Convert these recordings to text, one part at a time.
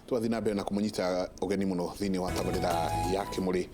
Tũgathiĩ na mbere na kũmũnyita ũgeni mũno thĩinĩ wa tabarĩra ya Kĩmũrĩ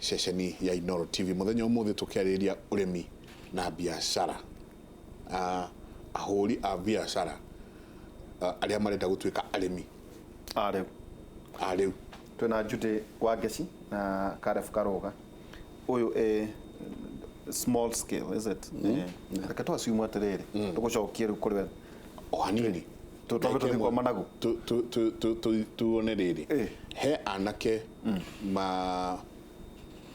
ceceni ya Inooro TV. Mũthenya ũmũthĩ tũkĩarĩrĩria ũrĩmi na biacara. Ahũri a biacara arĩa marenda gũtuĩka arĩmi. A rĩu. A rĩu. Twĩna Judy Wangeci na Caleb Karũga. Ũyũ e small scale, is it? Reke tũ assume atĩrĩrĩ, tũgũcokie rĩu kũrĩ we. O hanini. Twambe tũthiĩ kwa managu. Tuone rĩrĩ, he anake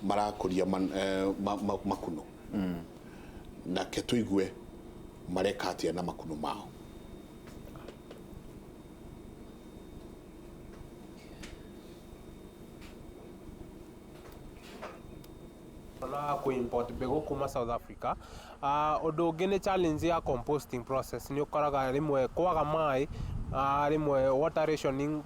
marakũria makuno. Nake tũigue mareka atĩa na makuno mao. Na kũ import mbegũ kuma South Africa. Ũndũ ũngĩ nĩ challenge ya composting process, nĩ ũkoraga rĩmwe kwaga maĩ, rĩmwe water rationing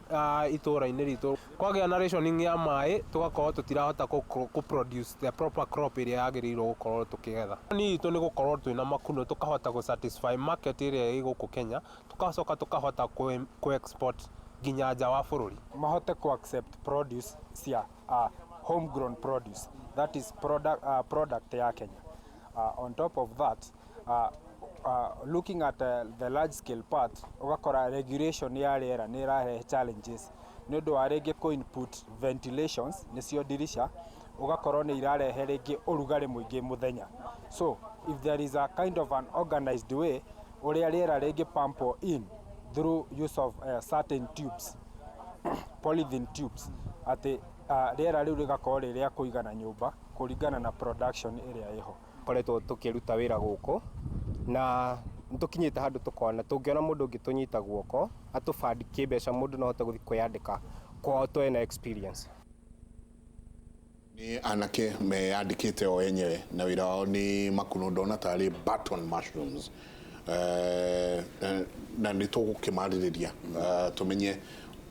itũra-inĩ ritũ, kwagĩa na rationing ya maĩ tũgakorwo tũtirahota kũ produce the proper crop ĩrĩa yagĩrĩirwo gũkorwo tũkĩgetha. Ni itũ nĩ gũkorwo twĩna makuno tũkahota gũ satisfy market ĩrĩa ĩ gũkũ Kenya, tũgacoka tũkahota kũ export nginya nja wa bũrũri. Mahote kũ accept produce cia homegrown produce, that is product ya Kenya. On top of that, looking at the large scale part, ũgakora regulation ya rĩera nĩ ĩrarehe challenges nĩ ũndũ wa rĩngĩ kũ input ventilations nĩcio ndirisha, ũgakorwo nĩ irarehe rĩngĩ ũrugarĩ mũingĩ mũthenya. So if there is a kind of an organized way ũrĩa rĩera rĩngĩ pump in through use of certain tubes, polythene tubes, atĩ rĩera rĩu rĩgakorwo rĩ rĩa kũigana nyũmba kũringana na production ĩrĩa ĩho. Koretwo tũkĩruta wĩra gũkũ na nĩtũkinyĩte handũ tũkona tũngĩona mũndũ ũngĩtũnyita guoko atũ fund kĩmbeca, mũndũ no ahote gũthiĩ kwĩyandĩka kwao twena experience. Nĩ anake meyandĩkĩte o enyewe na wĩra wao nĩ makuno, ndona tarĩ button mushrooms, na nĩ tũgũkĩmarĩrĩria tũmenye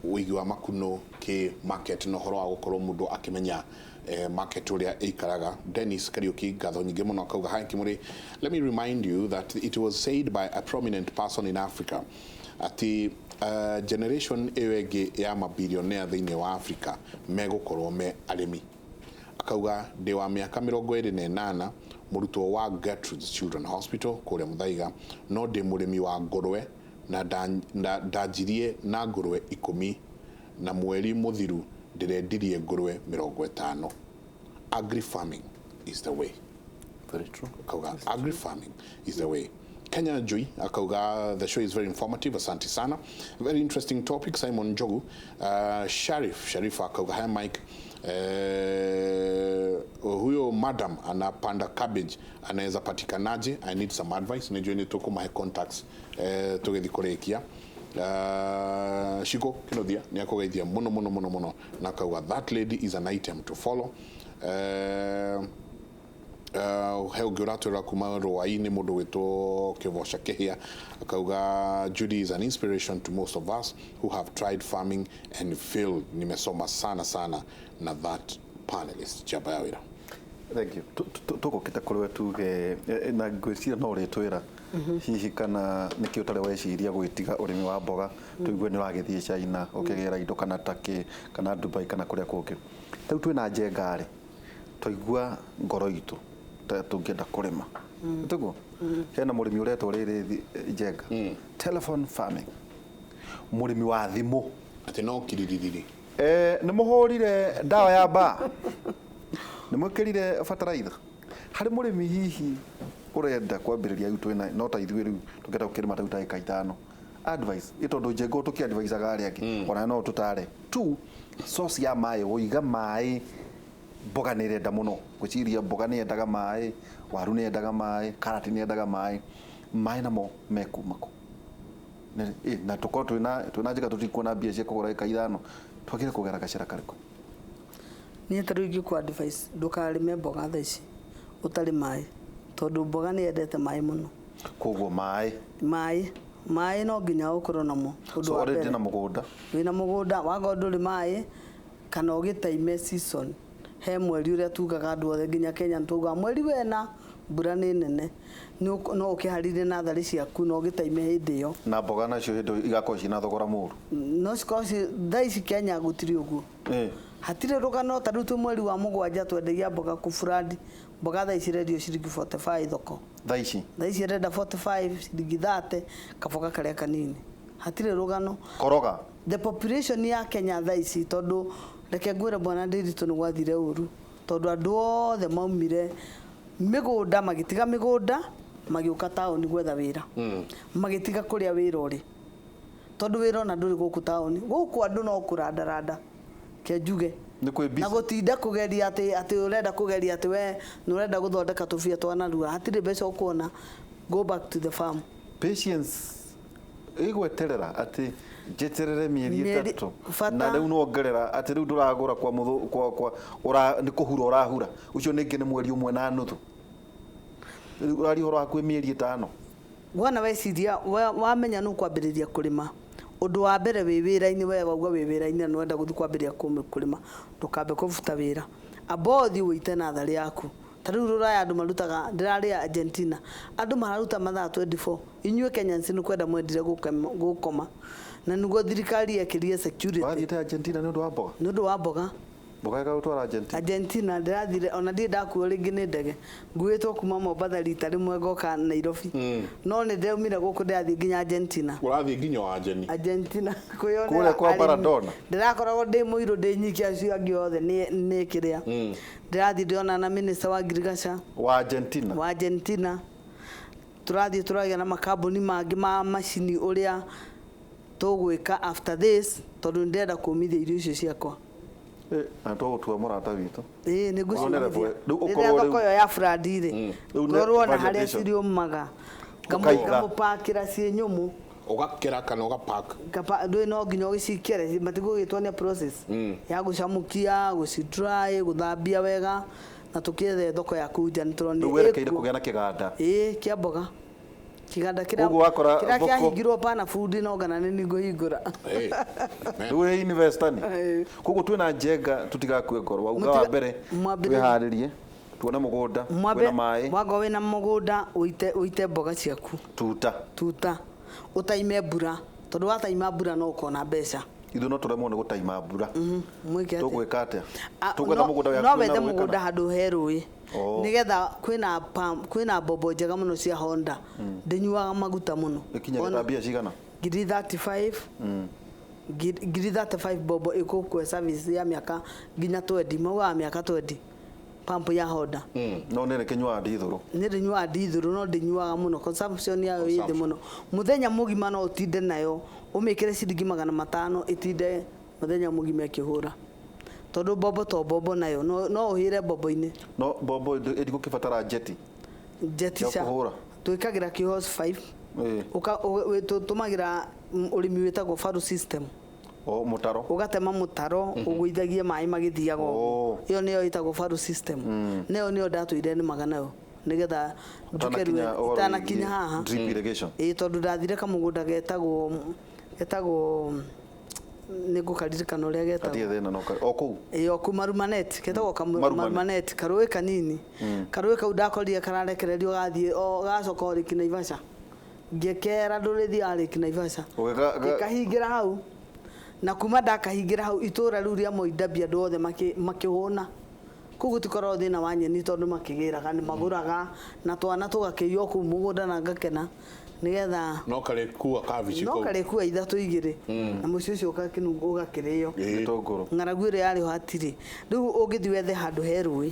ũigi wa makuno kĩ market na ũhoro wa gũkorwo mũndũ akĩmenya market ũrĩa ĩikaraga. Dennis Kariuki, ngatho nyingĩ mũno, akauga, "Hi Kimuri, let me remind you that it was said by a prominent person in Africa atĩ generation ĩyo ĩngĩ ya mabillionaire thĩinĩ wa Africa megũkorwo me arĩmi." Akauga, "Ndĩ wa mĩaka 28, mũrutwo wa Gertrude's Children Hospital kũrĩa Mũthaiga, no ndĩ mũrĩmi wa ngũrwe na ndanjirie na ngũrwe 10 na mweri mũthiru ndĩrendirie ngũrwe 50. Agri farming is the way." Very true. Akauga agri farming is the way. Kenya Njui akauga, "The show is very informative, asante sana, very interesting topic." Simon Njogu, Sharif Sharifa akauga, "Hi Mike, huyo madam anapanda cabbage anaweza patikanaje? I need some advice." Nijue nĩ tũkũmahe contacts tũgĩthiĩ kũrĩkia. Shiko Kinothia nĩ akũgeithia mũno mũno mũno mũno na akauga, "That lady is an item to follow." He ũngĩ ũratwĩra kuma rũai-inĩ, mũndũ gwĩtwo Kĩvoca Kĩhĩa, akauga, "Judy is an inspiration to most of us who have tried farming and failed. Nimesoma sana sana na that panelist." Njamba ya wĩra. Thank you. Tũgũkĩte kũrĩ we tuge na ngwĩciria no ũrĩtwĩra hihi kana nĩkĩ ũtarĩ weciria gwĩtiga ũrĩmi wa mboga, tũigue nĩ ũragĩthiĩ China ũkĩgĩra indo kana Turkey kana Dubai kana kũrĩa kũngĩ. Rĩu twĩna Njenga rĩ, twaigua ngoro itũ ta tũngĩenda kũrĩma, tiguo? Hena mũrĩmi ũretwo rĩrĩ Njenga, telephone farming, mũrĩmi wa thimũ. Atĩ no kiriririri. Nĩ mũhũrire ndawa ya mbaa, nĩ mwĩkĩrire bataraitha. Harĩ mũrĩmi hihi ũrenda kwambĩrĩria rĩu, twĩna no ta ithuĩ rĩu tũngĩenda gũkĩrĩma ta rĩu ta ĩka 5, advice ĩ tondũ Njenga tũkĩ advisaga arĩa angĩ, ona no tũtare tu source ya maĩ, gũiga maĩ. Mboga nĩ ĩrenda mũno, ngwĩciria mboga nĩ yendaga maĩ, waru nĩ yendaga maĩ, karati nĩ yendaga maĩ. Maĩ namo mekuma kũ? Na tũkorwo twĩna njĩra, tũtikuona mbia cia kũgũra ĩka 5, twagĩrĩire kũgera gacĩra karĩkũ? Niĩ ta rĩu ingĩkũ advice, ndũkarĩme mboga thaa ici ũtarĩ maĩ, tondũ mboga nĩ yendete maĩ mũno. Koguo maĩ. Maĩ no nginya ũkorwo namo ũndũ So wa already mbere. Na mũgũnda. Wĩna mũgũnda, wakorwo ndũrĩ maĩ kana ũgĩtaime season, he mweri ũrĩa tugaga andũ othe nginya Kenya nĩ tugaga mweri wena Mbura nĩ nene. No ũkĩharĩrie natharĩ ciaku na ũgĩtaime hĩndĩ ĩyo. Na mboga nacio hĩndĩ ĩyo igakorwo ciĩna thogora mũru. No cikorwo thaa ici Kenya gũtirĩ ũguo. Hatirĩ rũgano. Ta rĩu twĩ mweri wa 7 twendagia mboga kũ Furandi. Mboga thaa ici irendio ciringi 45 thoko. Thaa ici? Thaa ici ĩrenda 45, ciringi 30 kaboga karĩa kanini. Hatirĩ rũgano. Koroga. The population ya Kenya thaa ici, tondũ reke ngwĩre bwana Ndiritu, nĩ gwathire ũru tondũ andũ othe maumire mĩgũnda, magĩtiga mĩgũnda, magĩũka taũni gwetha wĩra, magĩtiga kũrĩa wĩra ũrĩ, tondũ wĩra ona ndũrĩ gũkũ taũni. Gũkũ andũ no kũrandaranda ke njuge. Nĩ kwĩ Na busy. gũtinda kũgeria atĩ ũrenda kũgeria atĩ we nĩ ũrenda gũthondeka tũbia twa narua, hatirĩ mbeca ũkuona. Go back to the farm. Patience, ĩgweterera atĩ njeterere mĩeri 3. Na rĩu nongerera atĩ rĩu ndũragũra kwa mũthũ kwa ũra nĩ kũhura ũrahura ũcio nĩngĩ nĩ mweri 1.5, rĩu ũraria ũhoro hakuhĩ mĩeri 5. Wona weciria wamenya nũ kwambĩrĩria kũrĩma, ũndũ wa mbere wĩ wĩra-inĩ, we wauga wĩ wĩra-inĩ na nĩwenda gũthiĩ kwambĩrĩria kũrĩma, ndũkambe kũbuta wĩra, amba ũthiĩ ũite natharĩ yaku. Ta rĩu rũraya andũ marutaga, ndĩrarĩa Argentina, andũ mararuta mathaa 24. Inyuĩ Kenyans nĩ kwenda mwendire gũkoma, na nĩguo thirikari yekĩrire security. Wathiĩte Argentina nĩ ũndũ wa mboga? Nĩ ũndũ wa mboga. Mboga ĩgagũtwara Argentina? Argentina ndĩrathire, ona ndirĩ ndakuo rĩngĩ nĩ ndege. Nguĩtwo kuma Mombatha rita rĩmwe ngoka Nairobi. No nĩ ndaumire gũkũ ndĩrathiĩ nginya Argentina. Ũrathiĩ nginya wa Jeni. Argentina kwĩyonera Kũrĩa kwa arĩmi. Maradona. Ndĩrakoragwo ndĩ mũirũ ndĩ nyiki, acio angĩ othe nĩ kĩrĩa. Ndĩrathiĩ ndĩrona na minister wa agriculture wa Argentina. Wa Argentina. Tũrathiĩ tũragĩa na makambuni mangĩ ma macini ũrĩa tũgwĩka after this, tondũ nĩndĩrenda kũmithia irio icio ciakwa. Na tũgũtua mũrata witũ. Ĩĩ, nĩ Wone ngũciumithia. level, rĩu Rĩrĩa ũkorwo thoko rĩu- ĩyo ya Furandi rĩ, Rĩu nĩ ngorwo na harĩa validation. ciriũmaga. Ũkaiga. Ngamũpakĩra ciĩ nyũmũ. Ũgakera kana ũgapack? Ndũĩ no nginya ũgĩcikere, matigũgĩtwo nĩ process ya gũcamũkia, gũci dry, gũthambia wega, na tũkĩethe thoko ya kũu nja nĩ tũronire Rĩu werekeire ĩkuo. kũgĩa na kĩganda. Ĩĩ, kĩa mboga. Kĩganda Koguo wakora kĩrĩa thoko- kĩahingirwo Pana Food no ngana nĩ ngũhingũra. Rĩu wĩ investor ni. Koguo twĩna njenga, tũtigakue ngoro. Wauga wa mbere twĩharĩrie, tuone mũgũnda wĩna maĩ. Wanga wĩna mũgũnda, ũite mboga ciaku. Tuta. Tuta. Ũtaime mbura, tondũ wataima mbura no ũkona mbeca. Ithuĩ no tũremwo nĩ gũtaima mbura. Mwĩke atĩa? Tũgwĩka atĩa? Tũgwetha mũgũnda wĩ No hakuhĩ na wethe rũĩ mũgũnda kana? handũ he rũĩ. Oh. Nĩgetha kwĩna pump, kwĩna mbombo njega mũno cia Honda. Ndĩnyuaga maguta mũno. Ĩkinyagia Ona ta mbia cigana? Ngiri 35. Ngiri 35 mbombo ĩgũkue service ya mĩaka nginya 20, maugaga mĩaka 20. Pump ya Honda. No nĩ kĩnyuaga ndithũrũ. Nĩ ndĩnyuaga ndithũrũ, no ndĩnyuaga mũno. Consumption yayo ĩ thĩ mũno. Mũthenya mũgima no ũtinde nayo, ũmĩkĩre ciringi 500 ĩtinde mũthenya mũgima ĩkĩhũra. Tondũ mbombo to mbombo nayo, no ũhĩre mbombo-inĩ. No mbombo ĩtigũkĩbatara njeti. Njeti Ya cia kũhũra. Twĩkagĩra kĩ hose 5. Tũtũmagĩra ũrĩmi wĩtagwo fallow system. O mũtaro. Ũgatema mũtaro, ũgũithagie maĩ magĩthiaga ũguo. Ĩyo nĩyo ĩtagwo fallow system. Nayo nĩyo ndatũire nĩmaga nayo nĩgetha njuke Ũtanakinya rĩu ũhoro itanakinya wĩgiĩ haha. drip irrigation. Ĩĩ, tondũ ndathire kamũgũnda getagwo nĩ ngũkaririkana ũrĩa getagwo. Hatirĩ thĩna, no o kũu. Ĩĩ, o kũu Marumanet, getagwo Marumanet. Marumanet, karũĩ kanini. Karũĩ kau ndakorire kararekererio gathiĩ o gacoka o Lake Naivasha. Ngĩkera ndũrĩthiaga Lake Naivasha. Ngĩkahingĩra hau. Na kuma ndakahingĩra hau itũra rĩu rĩa Moi Ndabi andũ othe makĩhũna. Kũu gũtikoragwo thĩna wa nyeni tondũ makĩgĩraga nĩ magũraga na twana tũgakĩiywo kũu mũgũnda na ngakena nĩgetha No karĩkua kabici no kũu. karĩkua ithatũ igĩrĩ. Na mũciĩ ũcio ũgakĩrĩo. Gĩtũngũrũ. Ng'aragu ĩrĩa yarĩ ho hatirĩ. Rĩu ũngĩthiĩ wethe handũ he rũĩ,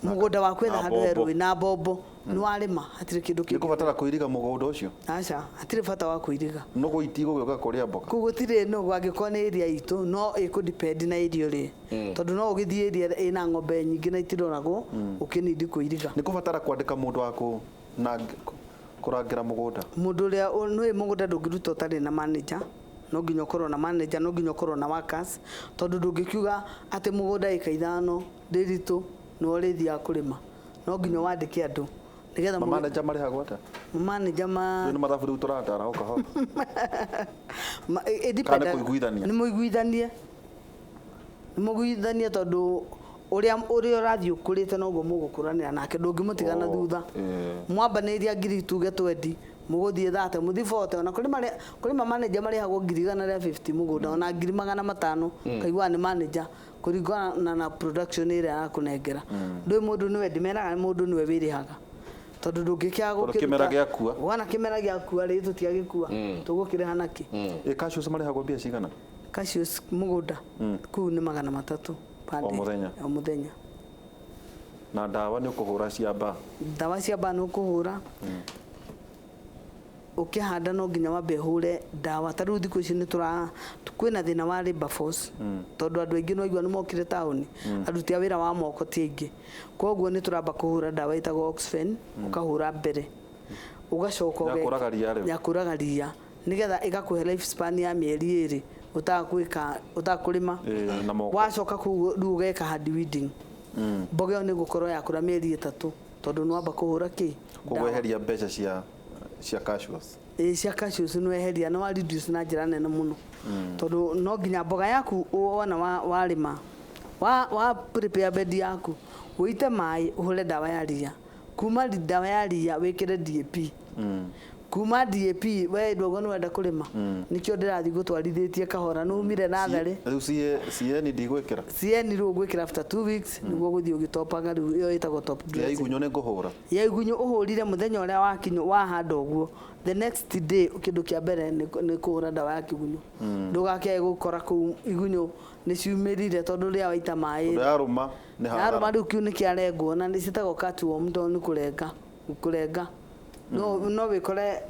mũgũnda waku wethe Na handũ he mbombo. rũĩ na mbombo, nĩ warĩma hatirĩ kĩndũ kĩngĩ. Nĩ kũbatara kũiriga mũgũnda ũcio? Aca, hatirĩ bata wa kũiriga. Nũgũ itigũgĩũka kũrĩa mboga? Kũu gũtirĩ nũgũ angĩkorwo nĩ area itũ, no ĩkũ depend na area ũrĩ. Tondũ no ũgĩthiĩ area ĩna ng'ombe nyingĩ na itiroragwo, ũkĩnindi kũiriga. Nĩ kũbatara kwandĩka mũndũ wa kũrangĩra mũgũnda? Mũndũ ũrĩa nĩũĩ mũgũnda ndũngĩruta ũtarĩ na manager. No nginya ũkorwo na manager, no nginya ũkorwo na workers, tondũ ndũngĩkiuga atĩ mũgũnda ĩka 5 ndĩritũ nĩwe ũrĩthiaga kũrĩma. No nginya wandĩke andũ nĩgetha Ma manager marĩhagwo atĩa? Manager ma Rĩu nĩ mathabu rĩu tũratara o kahora. Ma, ĩ Kana depend kũiguithania? Nĩ mũiguithanie. Nĩ mũiguithanie tondũ Ũrĩa ũrathiĩ ũkũrĩte noguo mũgũkũranĩra nake, ndũngĩmũtiga na thutha. Mwambanĩria ngiri tuge 20, mũgũthiĩ 30, mũthiĩ 40. Ona kũrĩ ma manager marĩhagwo ngiri 150 mũgũnda, ona ngiri 500, kaigua nĩ manager kũringana na production ĩrĩa arakũnengera. Ndũĩ mũndũ nĩwe, ndĩmeraga mũndũ nĩwe wĩrĩhaga, tondũ ndũngĩkĩaga Tondũ kĩmera gĩakua. Wana kĩmera gĩakua rĩ, tũtiagĩkua, tũgũkĩrĩha nakĩ? Ĩ cashews marĩhagwo mbia cigana? Cashews mũgũnda kũu nĩ 300 per O day. mũthenya? O mũthenya. Na ndawa nĩ ũkũhũra cia mbaa? Ndawa cia mbaa nĩ ũkũhũra. Ũkĩhanda no nginya wambe ũhũre ndawa. Ta rĩu thikũ ici nĩ tũra kwĩna thĩna wa labor force, tondũ andũ aingĩ no igua nĩ mokire taũni, aruti a wĩra wa moko ti aingĩ. Koguo nĩ tũramba kũhũra ndawa ĩtagwo Oxfen, ũkahũra mbere, ũgacoka Ya kũraga ria rĩu. Ya kũraga ria, nĩgetha ĩgakũhe life span ya mĩeri 2 ũtagwĩka, ũtakũrĩma. Ĩĩ, na moko. Wacoka kũu rĩu ũgeka hand weeding. Mboga ĩyo nĩ gũkorwo yakũra mĩeri 3, tondũ nĩ wamba kũhũra kĩ? Koguo weheria mbeca cia cashews. Ĩĩ, cia cashews nĩ weheria, nĩ wa reduce na njĩra nene mũno, tondũ no nginya mboga yaku wona warĩma, wa prepare bed yaku, ũite maĩ, ũhũre ndawa ya ria. Kuma ndawa ya ria wĩkĩre DAP. Kuma DAP we ndũgo nĩ wenda kũrĩma, nĩkĩo ndĩrathiĩ gũtwarithĩtie kahora, nĩ umire natharĩ. Rĩu CN ndigwĩkĩra? CN rĩu ũgwĩkĩra after 2 weeks, nĩguo gũthiĩ ũgĩtopaga rĩu, ĩyo ĩtagwo top Ya dressing. igunyũ nĩ ngũhũra? Ya igunyũ ũhũrire mũthenya ũrĩa wakinywo, wahanda ũguo, the next day kĩndũ kĩa mbere nĩ kũhũra ndawa ya kĩgunyũ. Ndũgakĩae gũkora kũu igunyũ nĩ ciumĩrire, tondũ rĩrĩa waita maĩ Tondũ yarũma nĩ yarũma hathara. rĩu kĩu nĩ kĩarengwo, na nĩ ciĩtagwo cutworm, tondũ nĩ kũrenga, kũrenga. No wĩkore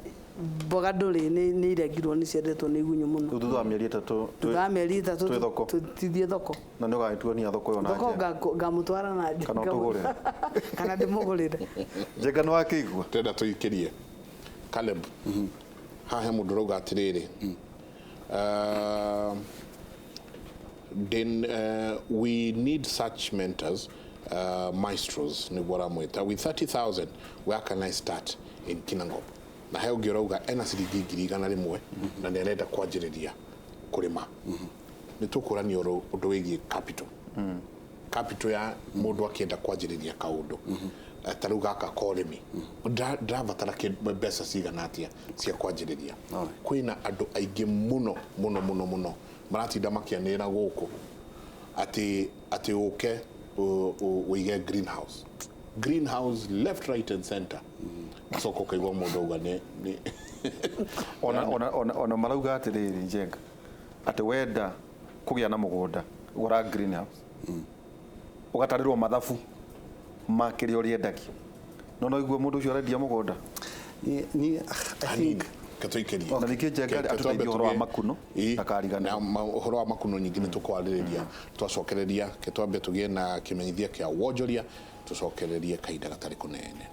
mboga ndũrĩ nĩ irengirwo, nĩ ciendetwo nĩ igunyũ mũno. Rĩu thutha wa mĩeri 3 Thutha wa mĩeri 3 twĩ thoko. Tũthiĩ thoko. Na nĩ ũgagĩtuonia thoko ĩyo na Thoko Njenga. ngamũtwara na Njenga. Kana ũtũgũrĩre. Kana ndĩmũgũrĩre. Njenga nĩ wakĩigua? Tũrenda tũikĩrie. Caleb, haha he mũndũ ũrauga atĩrĩrĩ, then, we need such mentors, maestros nĩguo aramwĩta. With 30,000 where can I start in Kinangop? Na he ũngĩ ũrauga ena ciringi ngiri 100 na nĩ arenda kwanjĩrĩria kũrĩma. Nĩ tũkũrania ũndũ wĩgiĩ capital. Capital ya mũndũ akĩenda kwanjĩrĩria kaũndũ. Ta rĩu gaka ka ũrĩmi. Ndĩrabatara mbeca cigana atĩa cia kwanjĩrĩria? Kwĩna andũ aingĩ mũno, mũno, mũno, mũno maratinda makĩanĩrĩra gũkũ atĩ ũke ũige greenhouse. Greenhouse left, right and center. Acoka ũkaigua mũndũ auga nĩ Ona marauga atĩrĩrĩ, Njenga, atĩ wenda kũgĩa na mũgũnda, gũra greenhouse. Ũgatarĩrwo mathabu ma kĩrĩa ũrĩendagia. No igue mũndũ ũcio arendia mũgũnda. Ni, I think Katũikĩrie. Na ningĩ Njenga atũteithie ũhoro wa makuno, ndakariganĩrwo. Na ũhoro wa makuno nyingĩ nĩ tũkwarĩrĩria, twacokereria, ke twambe tũgĩe na kĩmenyithia kĩa wonjoria, tũcokererie kahinda gatarĩ kũnene.